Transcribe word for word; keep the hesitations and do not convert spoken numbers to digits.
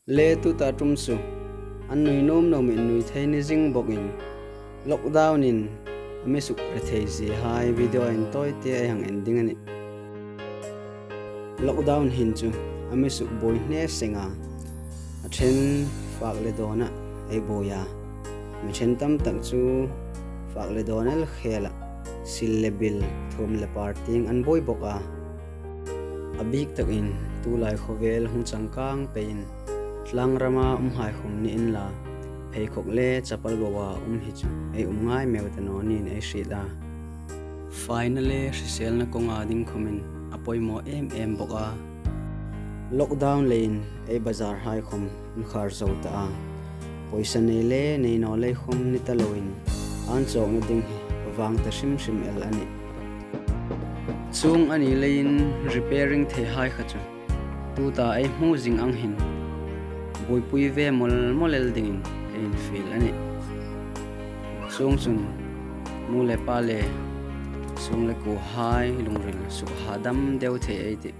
Le tuta ṭum chu an nui nuom nuom in nui thei ni zing bawkin, lockdown-in a mi suk rethei ziehai video-in tawite ei hang en ding a nih. Lockdown hin chu a mi suk buoi hne seng a, a ṭhen fak le dawnah ei buoi a. Mi ṭhen tam tak chu fak le dawn el khelah sil le bil, thum le par tieng an buoi bawk a. A bik takin tulai khawvel hung changkang peiin tlangrama umhai khawm ni inla, pheikhawk le chapal boa um hi chu ei um ngai meu ta naw niin ei hriet a. Faina le hriselna kawnga ding khawmin a poimaw em em bawk a. Lockdown leiin ei bazarhai khawm inkhar zo ta a. Pawisa nei le nei naw lei khawm ni ta loin, an chawkna ding hi vang ta hrim hrim el a nih. Chuong a ni leiin repairing theihai kha chu tuta ei hmu zing ang hin buoipui ve mawl mawl el dingin ei infiel a nih. Chuongchun nu le pa le sung le kuohai lungril sukhahdam deu thei ei tih.